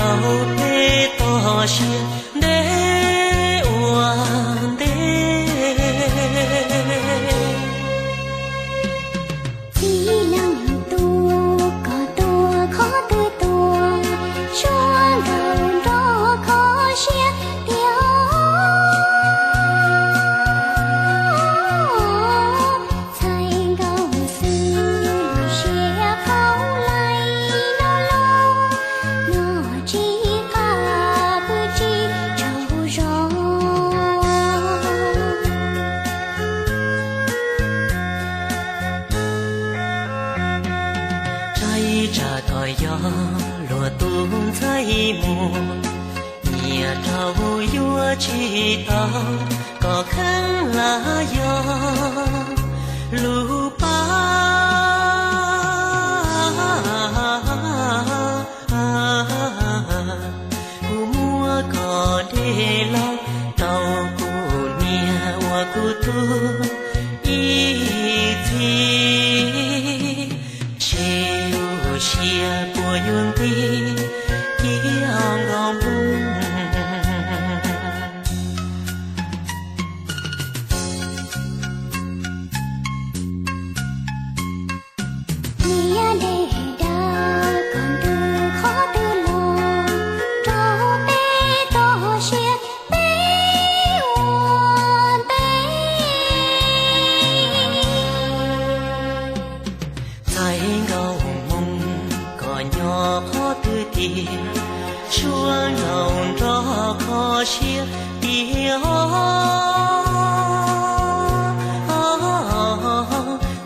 Tau peb tog siab ntev ua ntej. Txiv neej tub, koj tuaj qhov twg tuaj, suab nraug nrog kho siab tiag. Txhais nkauj xwb lub siab qau laij no los, noj tsis qab pw tsis tsaug zog. Tsaib tsam tos yog luag tus ntxhais muaj, nyiam rau yuav tsis tau kom kheev lam yog lub pab. Kuv muab koj dej los rau kuv niam ua kuv tug ib txhis, seb lub siab puas yuav nqig kiag nkaus nplooj. Niam dej dav, koj ntu qhov twg los, rau peb tog siab peb ua ntej. Txhais nkauj hmoo, koj nyob qhov twg tiag, suab nraug nrog kho siab tiag.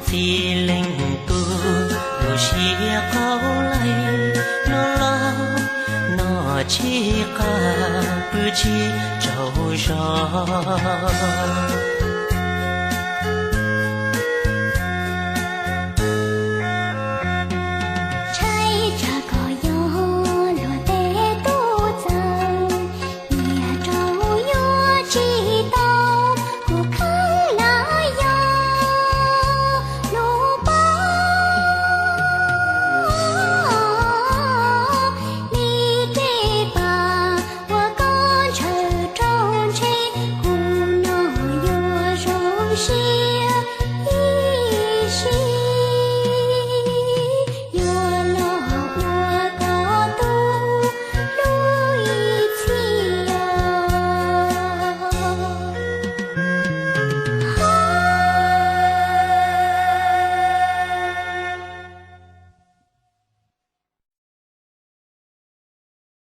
Txiv neej tub, lub siab qau laij no los, noj tsis qab pw tsis tsaug zog.